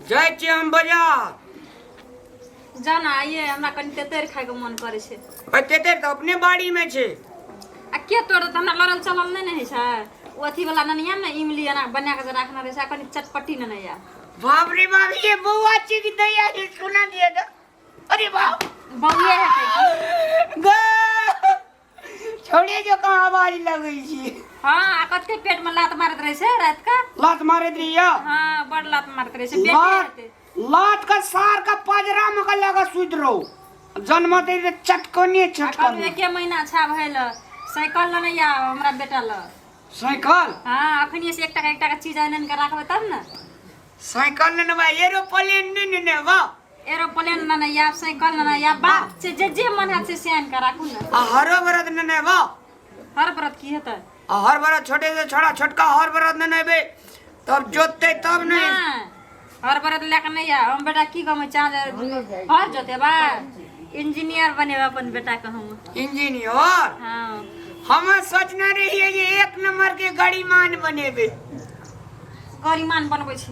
जाइ छी हम बाजार। जाउ ने, आइए हमरा कनि तेतरि खायके मन करै छै। ओइ तेतरि तऽ अपने बाड़ी मे छै। आ के तोड़त? हमरा लड़ल चलल नहि ने होइ छै। ओ अथी वाला ननिया ने, इमली एना बना कऽ जे राखने रहै छै, आ कनि चटपटी नेने आयब। बाप रे बाप, ये बौआ छी कि दैया छै? सुना दिए तऽ। अरे बाप, बौए हेतै की? ग छोड़े जकाँ आवाज लगै छै। हँ, आ कते पेट में लात मारैत रहै छै राति के। लात मारैत रहिया? हँ, बड़ लात मारैत रहै छै। बेटे लात हेतै। लात का सार का पजरा में का लगा सुति रहो, जन्म दे चटकने आ कहलहुँ चटकने। एके महीना छा भेल, साइकिल लेने या हमरा बेटा ल। साइकिल? हँ, अखनिये से एकटा एकटा के चीज आनि आनि के राखबै तब ने। साइकिल ने नेबा, एरोप्लेन ने नेबा। एरोप्लेन ने आयब, साइकिल ने आयब, बाप से जे जे मन हैत से आनि के राखू ने। आ हरो बरद ने नेबा। हर व्रत की हेतै? आ हर बरद, छोटे से छोड़ा छोटका हर बरद ने नेबे तब जोतते तब ने। नहि, हर व्रत लए के नहि आयब। हम बेटा की कमै चाह हर जोतेबा? इंजीनियर बनेबै अपन बेटा के हम। इंजीनियर? हाँ। हम सोचने रहिए जे एक नंबर के गरीमान बनेबे। गरिमान बनबै छी,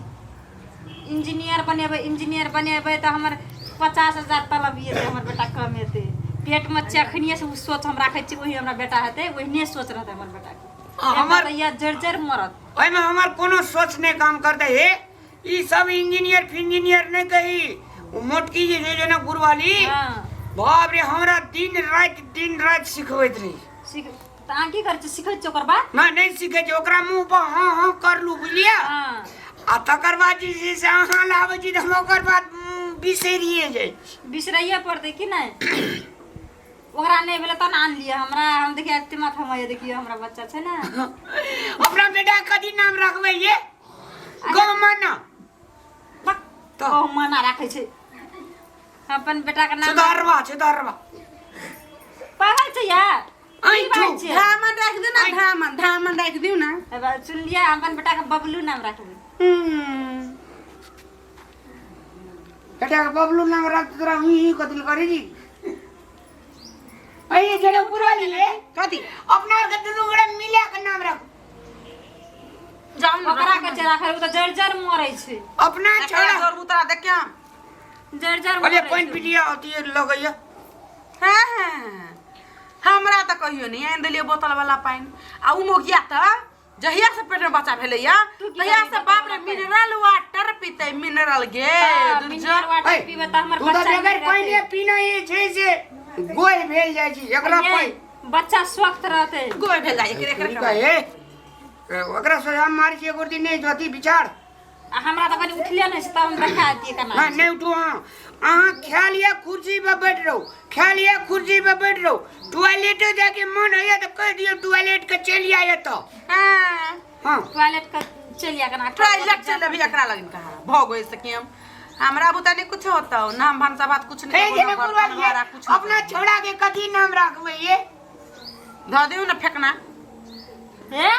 इंजीनियर बनेबै। इंजीनियर बनेबै तऽ हमर 50,000 तलब एतै, हमर बेटा कमेतै। पेटमे चखनिए से ओ सोच हम राखै छी, वही हमरा बेटा हेतै, ओहने सोच रहतै हमर बेटाके। आ हमर तऽ यह जरि जरि मरत। ओहिमे हमर कोनो सोच नहि काम करतै। हे, ई सब इंजीनियर फिंजीनियर नहि कही, ओ मोटकी जे छै जेना गुरवाली। बाप रे, हमरा दिन राति सिखबैत रही। सीख तऽ अहाँ की करै छी? सिखै छी ओकर बाद? नहि, नहि सीखै छी। ओकरा मुँह पर हाँ हाँ करलू, बुझलियै? आ तकर बाद जे छै से अहाँ लए आबै छी तऽ हम ओकर बाद बिसरिए जाइ छी। बिसरैए पड़तै कि नहि? ओकरा नहि भेलै तब ने आनलियै हमरा। हम देखिए एते माथा में, देखियौ हमरा बच्चा छै ने। अपना बेटा के कथी नाम रखबै ये? गौमाना? बक। तऽ? गहुमाना राखै छै अपन बेटा के नाम? सुधारवा, सुधारवा। पागल छै यार। ऐं की बात छै? धामन राखि दियौ ने, धामन, धामन राखि दियौ ने। एबा सुनलियै, अपन बेटा के बबलू नाम राखबै। बेटा के बबलू नाम रख, तोरा हुई हुई कथी करी जी? अरे जरा पुरवाली ले। कथी? अपना के दुनू गोरा मिला के नाम रख। जाउ ने। ओकरा के छै राखल, ओ तऽ जर जर मरै छै। अपना छोड़ा छोड़ा जर उतरा देखिया। जर जर अरे मरै पानि छै। पी लिअ, अथी लगैया। हाँ हाँ, हमरा तऽ कहियो नहि आनि देलियै बोतल वाला पानि। आ उ मोगिया तऽ जहिया से पेट में बच्चा भेलैया तू की तहिया करबी से बोतल बाप रे वाला पानि? मिनरल वाटर पीते, मिनरल गे। तऽ दुर्जर। मिनरल वाटर पीबै तऽ हमर तू तऽ बच्चा बगैर नीक पानि रहतै। पीने छै से गोय भेल जाइ छै एकरा। ये, पानि बच्चा स्वस्थ रहतै। गोय भेल जाइ एकरे एकरे। हे, ओकरा सोझा मारै छियै एगो दिन नहि अथी विचार। आ हमरा तऽ कनि उठले नहि छै, तब हम देखा दियै केना। नहि, नहि उठू अहाँ। अहाँ खा लिअ, कुर्सी पर बैठ रहू। खा लिअ, कुर्सी पर बैठ रहू। टॉयलेटो जाके मन होइए तऽ कहि दियौ टॉयलेट के चलि आय एतऽ। हाँ। हाँ। टॉयलेट के चलि आ केना? टॉयलेट चल अभी एकरा लगन कहाँ भऽ गई सकी हम। हमरा बुता नहीं कुछ होता हो ना, हम भनसा भात कुछ नहीं हे करबो, जेना ना बर्तन कुर्बानी भाड़ा कुछ नहीं। अपना छोड़ा के कथी नाम राखबै ये? धऽ दियौ ने फेकना। हे,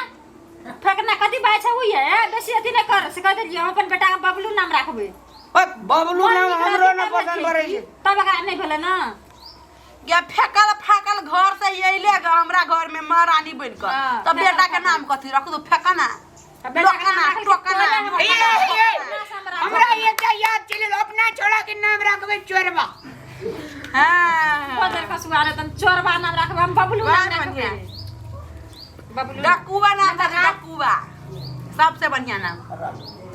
फेकना कथी बात छै? उहे बेसी अथी नहि कर से कहि देलियै, हम अपन बेटा के बबलू नाम राखबै। ओ बबलू मन नाम नीक हमरो रहतै न तब ने पसंद पड़ै खेती। छै। तब एकरा नहि भेलै ने। या फेकल फाकल घर से अइले ग हमरा घर में महारानी बन कर। हाँ, तब फेकल बेटा के फाकल। नाम कथी रख दो? फेकना। तऽ बेटा के नाम लोकना, राखै छै, टोकना। तोरे हमर ए, बेटा ए, ए, अपना से हम राखब। हमरा एकटा याद चलि गेल, अपना छोड़ा के नाम राखबै चोरबा। हाँ। बजर कसुआ रे, तन चोरबा नाम राखबै, हम बबलू नाम बड़ राखबै। बढ़िया। बबलू। डकुआ नाम रख, डकुआ सबसे बढ़िया नाम।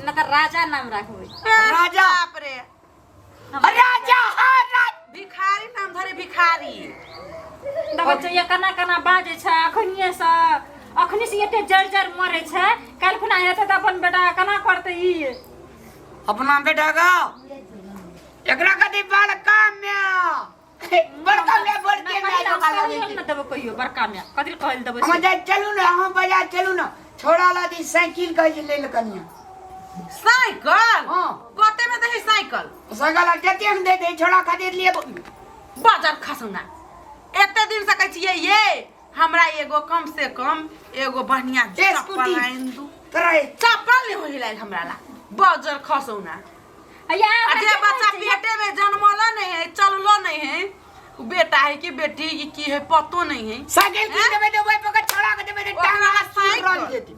न तऽ राजा नाम राखबै। राजा। बाप रे। राजा, हाँ राजा। भिखारी नाम धरे, भिखारी। देखै छै ये केना केना बाजै छै। अखनिए से, अखनी से एते जर जर मरै छै, काल्हि खुना हेतै तऽ अपन बेटा केना करतै ई? अपना बेटा का एकरा कथी बड़का म्या, बड़का म्या, बड़के म्या जोका लगै छै। ने देबै कहियो बड़का माय, कथी लए कहै लए देबै हम से? जाइ चलू ने, अहाँ बाजार चलू ने। छोड़ा ला दी साइकिल कहै छै लेल कनिया। साइकिल? हाँ। कते में दही साइकिल? साइकिल आ जते हम दे दे छोड़ा खातिर लिए। बाजार खसौना, एते दिन से कहै छियै ये हमरा एगो कम से कम एगो बढ़िया ए, चप्पल स्कूटी। आनि दू। तोरा चप्पल नहीं होई लाइल हमरा ला, बाजार खसौना। या आ हमरा जे के बच्चा कहै छै? पेटे में जन्मल नहीं है, चललो नहीं है, उ बेटा है कि बेटी कि की है पतो नहीं है। साइकिल की देबै तऽ ओहि पकड़ छोड़ा के देबै तऽ टांग ओकरा सुर साइकिल। रल जेतै।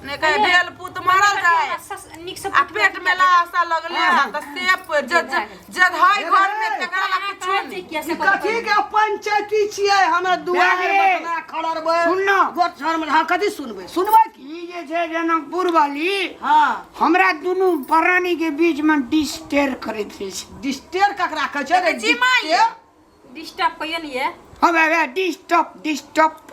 नहीं कहे भेल पुत मरल जाए। सस- नीक से आ पेट में लाशा लगले आ त से जे जे जे धई घर में तकरा ला कुछो नहीं। किया से ई कथी के पंचायती छियै हमे दुआर रे। बतना खड़रबै सुन न। गोट में हाँ कथी सुनबै सुनबै की ई जे छै जनकपुर वाली हाँ हमरा दुनू प्राणी के बीच में डिस्टेर करैत रहै छै डिस्टेर ककरा कहै छै रे देखै छी माइ? डिस्टेर? डिस्टर्ब कहियो नहीं है हम हे डिस्टर्ब डिस्टर्ब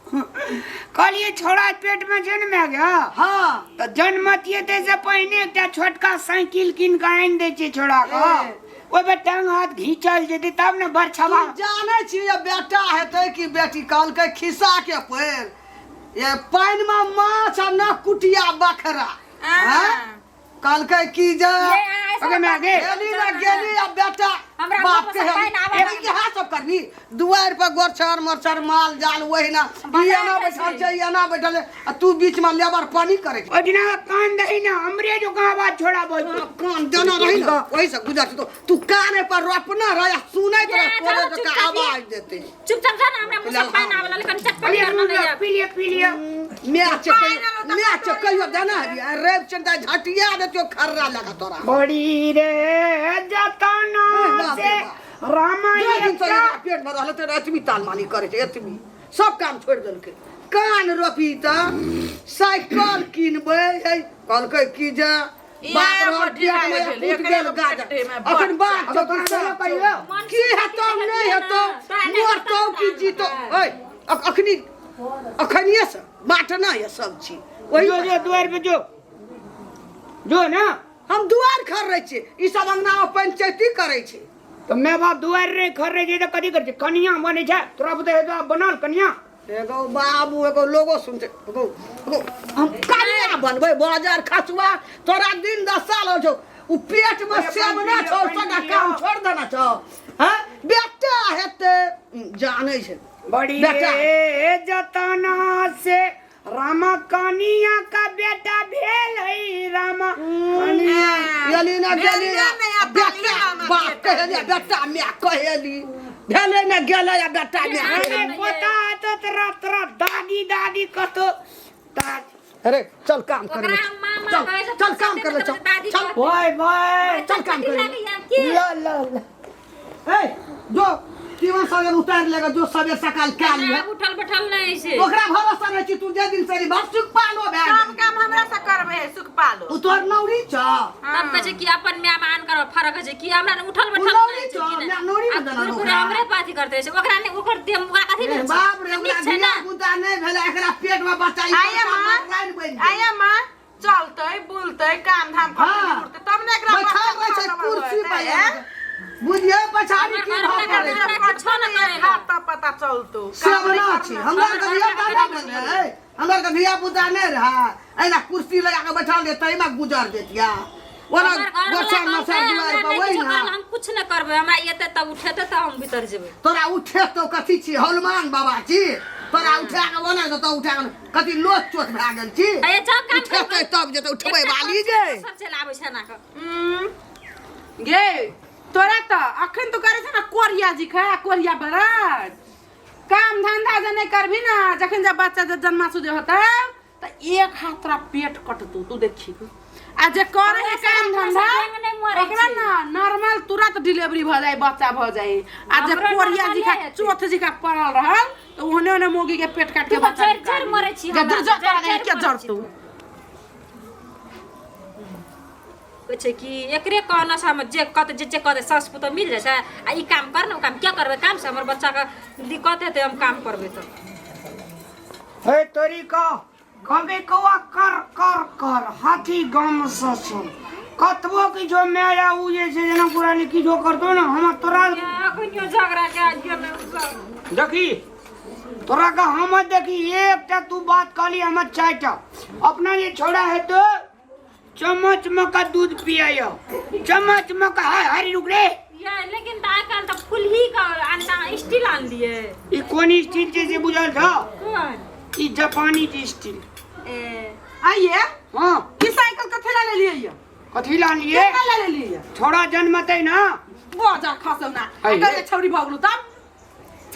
कहलिए छोड़ा पेट में जन्म गया हाँ तऽ जन्मतियै ताहिसँ पहिने एकटा छोटका साइकिल कीन कऽ आनि दै छियै छोड़ा के ए। ओहिमे टांग हाथ घीचल जेतै तब ने बरछवा जानै छी जे बेटा हेतै कि बेटी कहलकै खिस्सा के पैर ये पानि में माछ आ न कुटिया बखरा हैं? कहलकै की जे ओके मैं आगे गेली ना गेली आ बेटा हमरा बाप मुँह के पर पानि आबै एहि इएह सब करबी दुआरि पर गोरछर मरछर माल जाल ओहिना ई एना बैठल छै ई एना बैठल छै आ तू बीच में लेबर पानी करै छै ओहि दिना कान दही ना हमरे जो कहाँ बात छोड़ा बोल कान देना रही ना ओहि से गुजर छै तो तू काने पर रोपना रह आ सुनैत रह जा, तोरे जाओ, जकाँ चुपचाप आवाज देते चुपचाप जा ना हमरा मुँह से पानि आबै लगलै कनि चटपट करना नहीं पी लिअ पी लिअ मैच मैच कहियो देना है आ रवि चंदा झटिया देतियो खर्रा लगा तोरा बड़ी रे जतना बाप रे से बाप। रामायण दू दिन से एकरा पेट में रहल तऽ एतबी तालमानी करै छै एतबी सब काम छोड़ि देलकै कान रोपी तऽ साइकिल किनबै है कहलकै की जे बाप रे बड़ पेट ढीला में भेल, फूट एकरे गेल गाजर पेटे में बड़ अखन बात अब तोरा छौ भेलो कहियो? की हेतौ नहि हेतौ मरतौ की जीतौ ऐ अखनी अखनिए से बाँटना यऽ सब चीज ओही जो जो दुआर पे जो जो ना हम दुआर खर छियै ई सब अंगना में पंचायती करै छै तऽ माय बाप दुआरि रे खर रहे छै तऽ कथी करै छै कनिया बनै छै तोरा बुते हेतौ बनल कनिया एगो बाबू एगो लोगो सुनते एगो एगो हम कनिया बनबै बाजार खसुआ तोरा दिन 10 साल हो छौ उ पेट में सेब ना छौ सदा काम छोड़ देना छौ हैं बेटा हेतै जानै छै बड़ी बेटा। रे जतना से रामा कनिया का बेटा भेल है रामा कनिया गेली ना गेली भेलै नहि आ बेटा तालिया हमरा बाप कहेली बेटा माय कहेली भेलै ना गेलै आ बेटा माय अरे कहेली पोता तो तोरा तोरा दादी दादी कतो अरे चल काम कर ओकरा ले हम मामा चल कहै छै, चल काम कर ले चल दादी चल कहै। बाय बाय चल काम कर ले की ला ला ला ए जो तीवन सवेर उतार लेगा जो सवेर सकाल क्या लिया आब उठल बैठल नहि छै ओकरा भरोसा नहीं छी तू जे दिन से बाप सुख पालो भए सब काम हमरा से करबे है सुखपालो तू तोहर नौरी छ तब कहै छै कि अपन माय मान कर फरक छै कि हमरा ने उठल बैठल नौरी नहि छै छौ, कि माय नौरी नहि। मे देना आ ओकरा। कुरकुरा हमरे पाथी करते छै ओकरा नहि ओकर देह ओकरा कथी ए, भेल छै बाप रे नीक ओकरा छै धिया ने पुता नहि भेलै एकरा पेट में बच्चा ई आया बच्चा माँ मरलाइन बनि गेल। आया माँ चलतै बुलतै काम धाम करतै हाँ। उड़तै तब ने एकरा बैठल बच्चा रहै छै खबर कुर्सी होतै, पर हैं? बुझिए पछाड़ी की हमर भाव घरवला पड़ै छै हमरा किछो नहि करै हाथ तब पता चलतौ सब ना छी हमरा के धिया पुता नहि भेल रहै हमरा के धिया पुता नहि रहै एना कुर्सी लगा के बैठल रहे तहिमे गुजर जेतिया ओना हमर घरवला गोछा कहलकै, मछा दुआर हमरा पर नहि वही किछो ना करल, हम कुछ नहि करबै हमरा एतै तब उठेतै तब हम भीतर जेबै तोरा उठेतौ कथी छी हनुमान बाबा छी तोरा उठा के ओना देतौ उठा के कथी लोच चोच भए गेल छी अरे जाओ काम उठेतै तब जेतै उठबै वाली गे सब चलि आबै छै एना कऽ गे तोरा तऽ अखन तू करै छै ने कोरिया जी खा कोरिया बरात काम धंधा जे नहि करबी ने जखन जब बच्चा जे जन्मासु जे होतै तऽ एक हाथ तोरा पेट कटतौ तू देखी आ जे करे है काम धंधा डेंग नहि मरै ओकरा छै। ना नॉर्मल तुरंत डिलीवरी भऽ जाय बच्चा भऽ जाय आ जे हमरो कोरिया जी खा नॉर्मले हेतै। चोथ जी खा पड़ल रहल तऽ ओहने ओहने मौगी के पेट काट के तू तऽ बच्चा जरि जरि मरै छी जे हमरा, दूर जा तोरा जरि जरि के मरै छी जरतौ तू। कहै छै कि एकरे कहना से हम जे कहते जे जे कहते सास पुतोह मिल जाइ छै आ ई काम कर ने ओ काम किया करबै काम से हमर बच्चाके दिक्कत हेतै हम काम करबै तऽ हे तोरी का कभी कौआ कर कर कर हाथी गाम से सुन कतबो किछो माया उ जे छै जेना पुरानी किछो करतो ने हम तोरा अखनियो झगड़ा के आज गेलै उ सब देखी तोरा का हम देखी एकटा तू बात कहली हम चारिटा अपना जे छोड़ा है तो चम्मच में का दूध पियायो चम्मच में का हाय हरी रुक रे ये लेकिन तऽ आइ काल्हि तऽ फुलही के अंडा स्टील आनलियै ई कोन स्टील छै से बुझल छौ कोन ई जापानी छै स्टील ए आइए हाँ ई साइकिल कथी ला लेलियै ये कथी लानलिए केना ला लेलियै ये छोड़ा जन्मतै ना बजा खसौ ना आइए। अगर छौरी भऽ गेलौ तब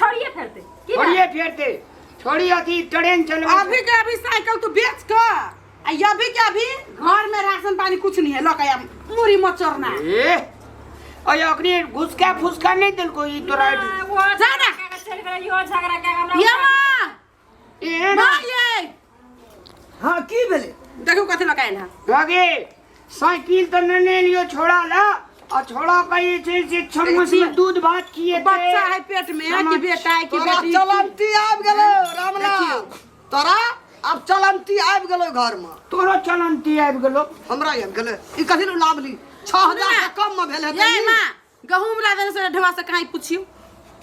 छोड़िए फेरते की बात? छोड़िए फेरते छोड़ी अथी ट्रेन चलबै अभी के अभी साइकिल तू बेच के आ अभी के अभी घर में राशन पानी कुछ नहीं है लकाया मुरी मचरना। ए अरे अखनी घुसका फुसका नहीं देलको ई तोरा। वो जा ना। चल गेलै यो झगड़ा के हमरा। ये माँ। ए माँ ये। हाँ की भेलै? देखू कथी लकायल है। लगे साइकिल तो नहीं लियो छोड़ा ला आ छोड़ा का ये छै से चम्मच में दूध भात किए थे। बच्चा है पेट में कि बेटा है कि तोरा बेटी? चलंती आबि गेलो रामलाल, तोरा आब चलंती आबि गेलो घर में। तोरो चलंती आबि गेलो। हमरा आबि गेलै ई कथी लए लाबली? 6000 से कम में भेल हेतै ये ई। माँ गहूम ला देने से ढवा से कहीं पूछियो।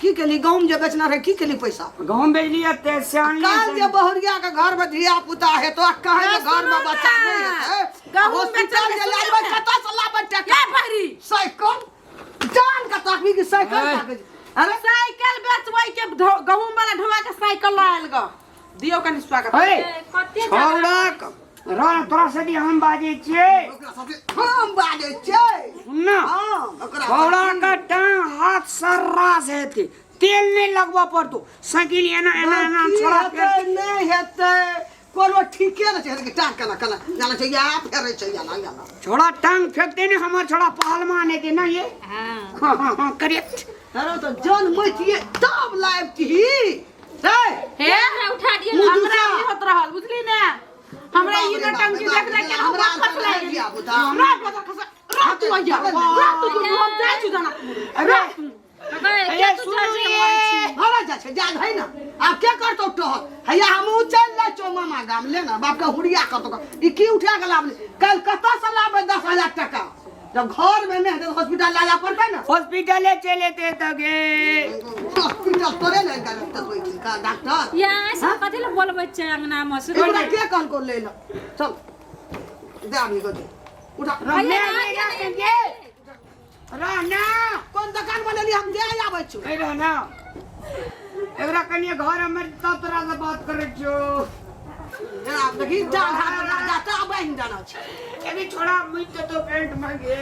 की केली गहूम जे बेचना रहे की केली पैसा? गहूम बेचलियै ते से आनलियै। काल जे बहुरिया के घर में धिया पुता हेतो आ कहे जे घर में बच्चा नहीं हेतै। गहूम हॉस्पिटल बेचल जे के लाबे सुनू ना। कतऽ से लाबे टका? ये बहरी साइकिल जान के ताकबी कि साइकिल ताकै छै। अरे साइकिल बेचबै के गहूम वाला ढवा के साइकिल लायल ग दियौ कनि स्वागत। हे कते छौड़ा रह तोरा से भी हम बाजै छियै। ओकरा सबके हम बाजै छियै। सुन ना। हाँ, ओकरा छौड़ा का टांग हाथ सर्रास हेतै, तेल नहीं लगबऽ पड़तौ, साइकिल एना एना एना की छोड़ा हेतै नहि हेतै कोनो ठीके नहि छै। देखी टांग केना केना जानै छै या फेरै छै एना एना। छोड़ा टांग फेंकते ने हमर छोड़ा पहलवान हेतै ना ये। हां हाँ हाँ हाँ करेक्ट। अरे तो जन मतिए तब लाबतिही हे। हे हमरा उठा दियौ मुँह ना। हमरा दूसरा। ई होत रहल बुझली ने, हमरा ई नौटंकी देख देख के हमरा हमरा खस लागि गेल। धिया पुता। रात बजा खस रात तू आइया रात तू हम जाइ छी जनकपुर। अरे अरे अरे तू सुनू जा ये। मरै छी। भरा जाइ छै जा है ना आब के करतौ टहल? हैया हमहूँ चलि जाइ छौ मामा गाम ले ना बापके हुरिया करतौ। ई की उठा के लाबली? काल्हि कतऽसँ लाबे 10,000 टका? जब घर में नहीं हेतै तऽ हॉस्पिटल लए जाय पड़तै ने। हॉस्पिटले चलि एतै तऽ गे। हॉस्पिटल तोरे ने डॉक्टर या ऐसा कथी लए बोलबै छै अंगना मे से? एकरा के कहलकौ ले लो चल दे आदमी को दे उठा। रहना रहना कोन दोकान बनेली हम दे आबै छी। ए रहना एकरा कनिए घर हमर तब तोरा से बात करै छियौ। एकरा देखी जान हाथ जाता बहिन जाना छै। अभी छोड़ा मुझ तो पेंट मांगे।